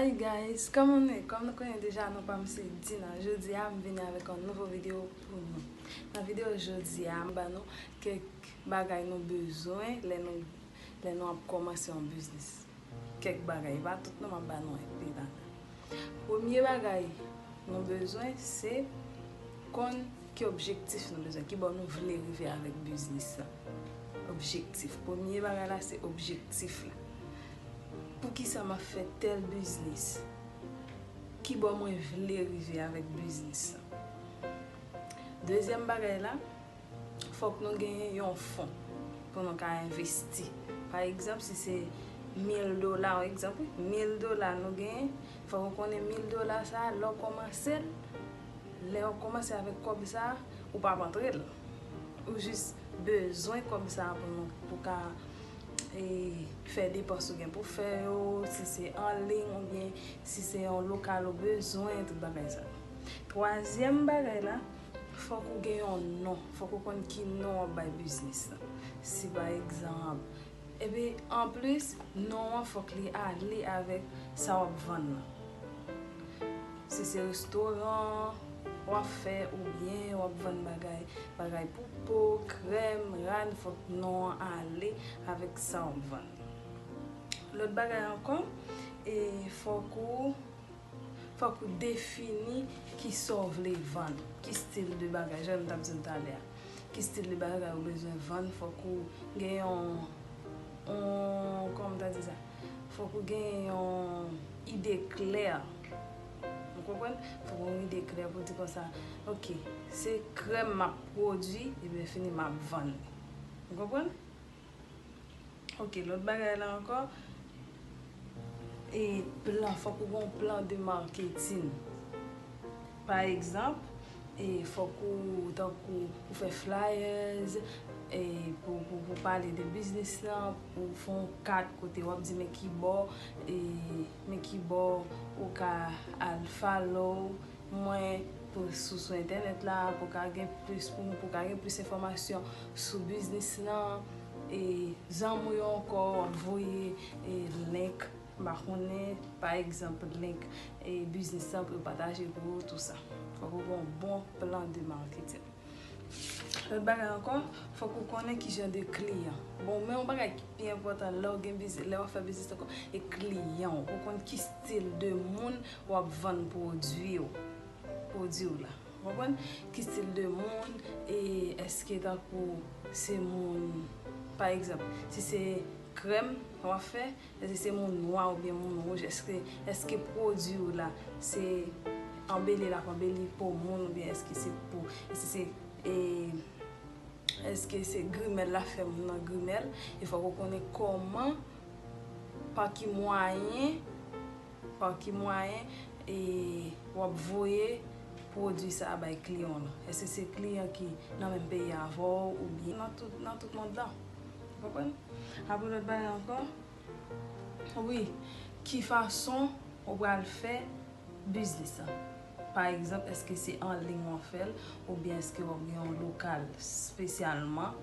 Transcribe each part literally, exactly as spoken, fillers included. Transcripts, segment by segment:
Hi guys, kòman nou ye? Kòm nou konnen deja, non pa m se Dina. Jodi a, m vini avèk yon nouvo videyo pou nou. Nan videyo jodi a, m ba nou kèk bagay nou bezwen lè nou, lè nou ap kòmanse yon biznis. Kèk bagay, pa tout non, m ap ba nou enpe bagay. Premye bagay nou bezwen, se konn ki objektif nou bezwen, ki bò nou vle rive avèk biznis la. Objektif. Premye bagay la, se objektif la. Poukisa m ap fè tèl biznis? Ki bò mwen vle rive avèk biznis la? Dezyèm bagay la, fòk nou genyen yon fon pou nou ka envesti. Pa egzanp, si se mil dola, yon egzanp, wi, mil dola nou genyen, fòk ou konnen mil dola sa a, lè w kòmanse l, lè w kòmanse avèk kòb sa a, ou p ap antre l. Ou jis bezwen kòb sa a pou nou, pou ka, e, fè depans ou gen pou fè yo, si se an liy oubyen si se yon lokal ou bezwen, tout bagay sa yo. Twazyèm bagay la, fòk ou gen yon non. Fòk ou konn ki non w ap bay biznis lan. Si pa egzanp, epi anplis, non an fòk li ale avèk sa w ap vann lan. Si se restoran w ap fè oubyen w ap vann bagay, bagay pou po, krèm, rad, fòk non an ale avèk sa w ap vann. Lòt bagay ankò, e fòk ou, fòk ou defini ki sa w vle vann, ki stil de bagay, jan m t ap di w talè a. Ki stil de bagay ou bezwen vann, fòk ou gen yon, yon, kòman m ta di sa? Fòk ou gen yon ide klè. Ou konprann? Fòk ou gen yon ide klè pou di konsa, oke, se krèm m ap pwodui, epi lè fini m ap vann li. Ou konprann? Oke, lòt bagay la ankò, e plan, fòk ou gen yon plan de marketing. Pa egzanp, e fòk ou, tankou, ou fè flyers, e pou, pou, pou pale de biznis lan, ou fè yon kat kote w ap di men ki bò, e men ki bò ou ka al follow mwen pou, sou, sou entènèt la, pou ka gen plis, pou, pou ka gen plis enfòmasyon sou biznis lan, e zanmi w yo ankò, w ap voye, e link, m pa konnen, pa egzanp, link, e biznis lan pou yo pataje pou ou, tou sa. Fòk ou gen yon bon plan de marketing. Lòt bagay ankò, fòk ou konnen ki jan de kliyan. Bon, men yon bagay ki pi enpòtan lè w gen biznis, lè w ap fè biznis ankò, e kliyan w. Ou konn ki stil de moun w ap vann pwodui w, pwodui w la. Ou konprann? Ki stil de moun, e èske tankou se moun, pa egzanp, si se krèm w ap fè, èske se moun nwa oubyen moun wouj? Èske, èske pwodui w la, se anbeli l ap anbeli po moun oubyen èske se po, èske se, e, èske se grimèl l ap fè moun nan grimèl? E fòk ou konnen kòman, pa ki mwayen, pa ki mwayen, e, w ap voye pwodui sa a bay kliyan w lan. Èske se kliyan ki nan menm peyi avè w oubyen nan tout, nan tout mond lan? Ou konprann? Apre lòt bagay ankò, wi, ki fason ou pral fè biznis lan? Pa egzanp, èske se an liy w ap fè l, oubyen èske w ap gen yon lokal espesyalman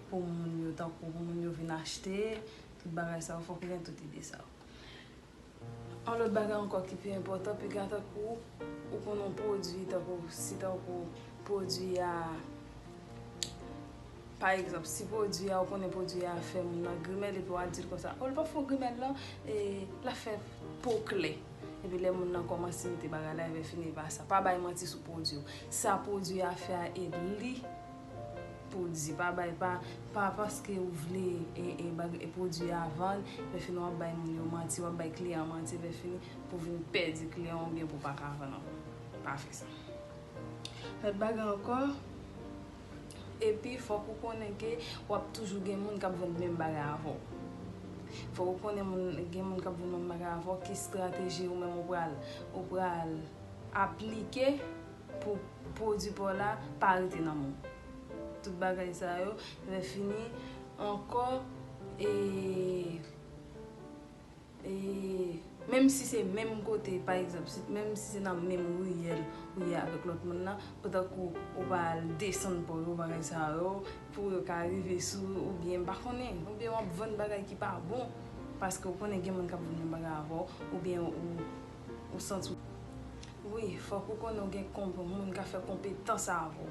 pou moun yo, tankou pou moun yo vin achte, tout bagay sa yo, fòk ou gen tout ide sa yo. Yon lòt bagay ankò ki pi enpòtan, piga tankou ou konn yon pwodui, tankou si tankou pwodui a, pa egzanp, si pwodui a, ou konnen pwodui a fè moun nan grimèl, epi w al di l konsa, o, l p ap fè w grimèl non, e, l ap fè po klè. Epi lè moun nan kòmanse mete bagay la, epi fini pa sa. Pa bay manti sou pwodui w. Sa pwodui a fè a, e li pou di, pa bay, pa, pa paske ou vle, e, e, bag-, e pwodui a vann, lè fini w ap bay moun yo manti, w ap bay kliyan manti, lè fini pou vin pèdi kliyan oubyen pou pa ka vann ankò. Pa fè sa. Lòt bagay ankò, epi fòk ou konnen ke w ap toujou gen moun k ap vann menm bagay avè w. Fòk ou konnen moun, gen moun k ap vann menm bagay avè w, ki estrateji ou menm ou pral, ou pral aplike pou pwodui pa w la pa rete nan men w. Tout bagay sa yo, lè fini ankò, e, e, menm si se menm kote, pa egzanp, si, menm si se nan menm riyèl ou ye avèk lòt moun nan, pou tankou ou pa al desann pa w yo, bagay sa yo, pou yo ka rive sou ou, oubyen, m pa konnen, oubyen w ap vann bagay ki pa bon, paske ou konnen gen moun k ap vann menm bagay avè w, oubyen ou ou santi w. Wi, fòk ou konnen ou gen konp- moun k ap fè konpetans avè w.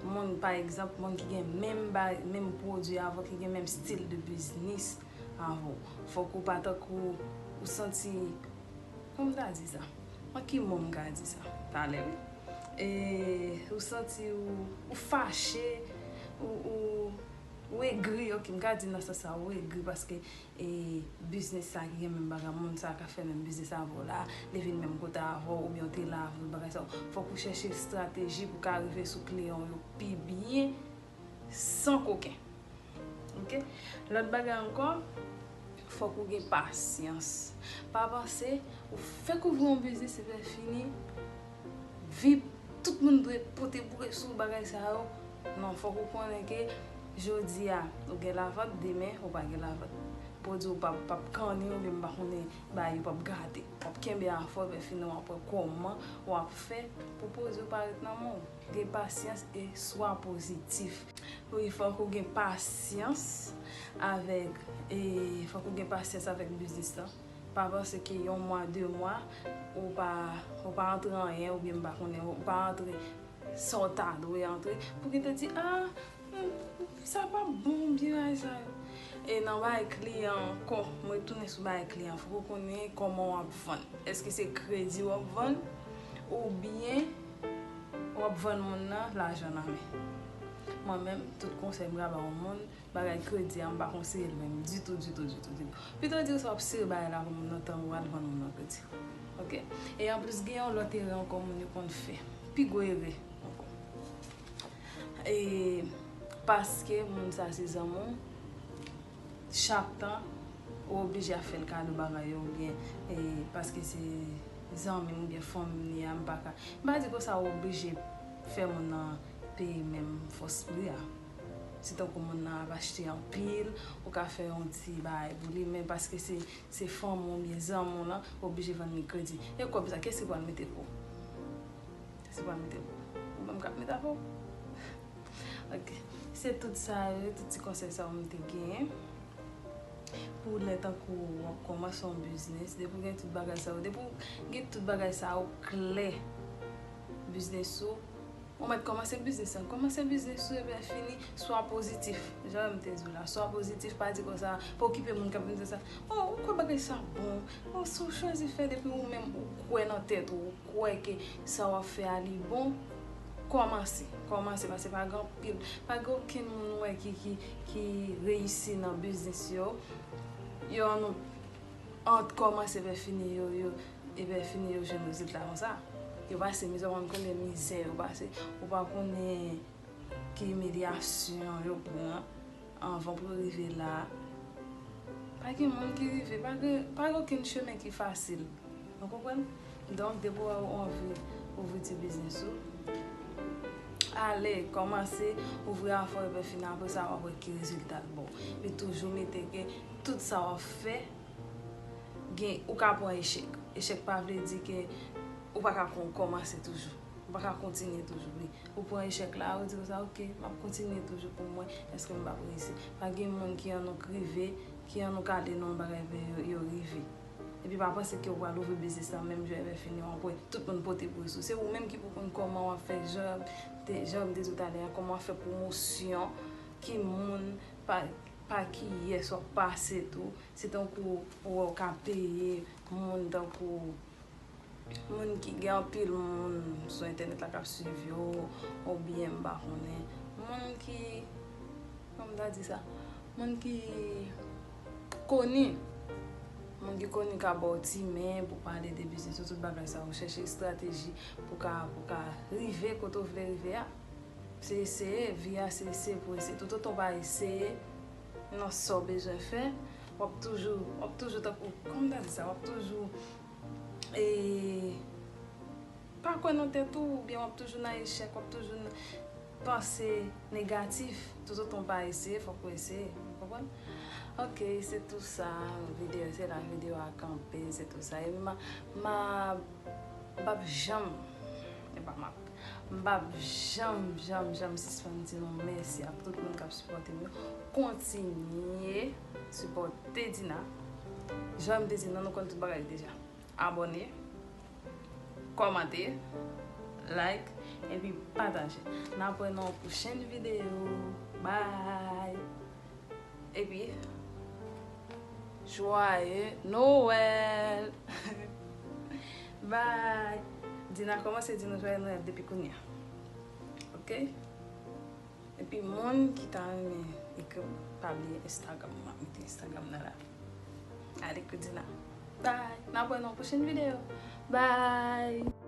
Moun, pa egzanp, moun ki gen menm ba- menm pwodui avè w, ki gen menm stil de biznis avè w. Fòk ou pa tankou ou santi, kòman m ta di sa? An ki mo m ka di sa? Talè, wi. E, ou santi ou, ou fache, ou, ou, ou egri, ok, m ka di nan sans sa, ou egri paske e biznis sa ki gen menm bagay, moun sa k ap fè menm biznis avè w la, li vin menm kote avè w, oubyen w te la avè l, bagay sa yo. Fòk ou chèche estrateji pou w ka rive sou kliyan w yo pi byen, san koken. Ok? Lòt bagay ankò, fòk ou gen pasyans. Pa panse, ou fèk ouvri yon biznis, epi fini, vip, tout moun dwe pote boure sou bagay sa yo. Non, fòk ou konnen ke jodi a, ou gen lavant, demen, ou pa gen lavant. Pwodui w p ap, p ap kanni, oubyen m pa konnen, bagay yo p ap gate. W ap kenbe afè w, epi fini w ap wè kòman w ap fè pou pwodui w parèt nan men w. Gen pasyans e swa pozitif. Wi, fòk ou gen pasyans avèk, e, fòk ou gen pasyans avèk biznis lan. Pa panse ke yon mwa, de mwa, ou pa, ou pa antre anyen, oubyen m pa konnen, ou pa antre sa w ta dwe antre, pou ki te di, ah, hmm, sa pa bon, oubyen bagay sa yo. E nan bagay kliyan ankò, mwen tounen sou bagay kliyan, fòk ou konnen kòman w ap vann. Èske se kredi w ap vann, oubyen w ap vann moun nan lajan nan men? Mwen menm, tout konsèy m ka ba yon moun, bagay kredi a, m pa konseye l menm ditou, ditou, ditou, ditou. Pito di w sa w ap sere bagay la pou moun nan, tan w al vann moun nan kredi. Ok? E anplis, gen yon lòt erè ankò moun yo konn fè. Pi gwo erè ankò. E paske moun sa se zanmi w, chak tan, ou oblije ap fè l kado bagay yo, oubyen, e, paske se zanmi m oubyen fanmi m li a, m pa ka. M pa di konsa ou oblije fè moun nan peye menm fòs pri a. Se tankou moun nan ap achte anpil, ou ka fè yon ti bagay pou li, men paske se, se fanmi w oubyen zanmi w lan, ou oblije vann li kredi. E kòb sa, kiyès ki pral mete pou ou? Kiyès ki pral mete pou ou? Ou menm k ap mete avè w? Ok. Se tout sa yo, tout ti konsèy sa yo m te genyen. Pou lè tankou w ap kòmanse yon biznis, depi w gen tout bagay sa yo, depi w gen tout bagay sa yo klè, biznis ou, ou mèt kòmanse biznis lan. Kòmanse biznis ou, epi fini, swa pozitif. Jan m te di w la, swa pozitif, pa di konsa, pa okipe moun k ap vin di sa, oh, ou kwè bagay sa bon, oh, si w chwazi fè depi ou menm ou kwè nan tèt ou, ou kwè ke sa w ap fè a li bon, kòmanse, kòmanse, paske pa gen anpil, pa gen okenn moun ou wè ki, ki, ki reyisi nan biznis yo, yo ann, ant kòmanse epi fini, yo, yo, epi fini, yo jwenn rezilta konsa. Yo pase mizè, ou pa konn konbyen mizè yo pase, ou pa konnen ki imilyasyon yo pran anvan pou yo rive la. Pa gen moun ki rive, pa gen, pa gen okenn chemen ki fasil. Ou konprann? Donk, depi w anvi ouvri ti biznis ou, ale, kòmanse, ouvri afè w, epi fini apre sa, w ap wè ki rezilta l ba w. Men toujou mete ke tout sa w ap fè, gen, ou ka pran echèk. Echèk pa vle di ke ou pa ka kon-, kòmanse toujou. Ou pa ka kontinye toujou, wi. Ou pran echèk la, ou di konsa, ok, m ap kontinye toujou pou mwen, èske m p ap reyisi? Pa gen moun ki annik rive, ki annik ale nan yon bagay men yo, yo rive. Epi pa panse ke ou pral ouvri biznis lan menm jan epi fini, w ap wè tout moun pote pou sou. Se ou menm ki pou konn kòman w ap fè, jan te, jan m te di w talè a, kòman w ap fè pwomosyon, ki moun, pa, pa kiyès w ap pase tou. Se tankou ou wè w ka peye moun tankou moun ki gen anpil moun sou entènèt la k ap swiv yo, oubyen m pa konnen, moun ki, kòman m ta di sa, moun ki koni, moun ki koni ka ba w ti men pou pale de biznis ou, tout bagay sa yo, chèche estrateji pou ka, pou ka rive kote w vle rive a. Se eseye, vi a se eseye pou eseye. Toutotan w pa eseye nan sa w bezwen fè, w ap toujou, w ap toujou tankou, kòman m ta di sa, w ap toujou, e, pa kwè nan tèt ou, oubyen w ap toujou nan echèk, w ap toujou n-, panse negatif. Toutotan w pa eseye, fòk ou eseye. Ou konprann? Ok, se tou sa. Videyo, se la videyo a kanpe, se tou sa. Epi m a, m a, m p ap janm, e pa m ap, m p ap janm, janm, janm sispann di nou mèsi ak tout moun k ap sipòte m yo. Kontinye sipòte Dina. Jan m te di nou, nou konn tout bagay deja. Abòne. kòmante, like, epi pataje. N ap wè nan yon pwochèn videyo. Bye! Epi, joyeux Noël! Bye! Dina kòmanse di nou joyeux Noël depi kounye a. Ok? Epi moun ki ta renmen ekri m, pa bliye Instagram, m ap mete Instagram nan la. Al ekri Dina. Bye! N ap wè nan yon pwochèn videyo. Bye!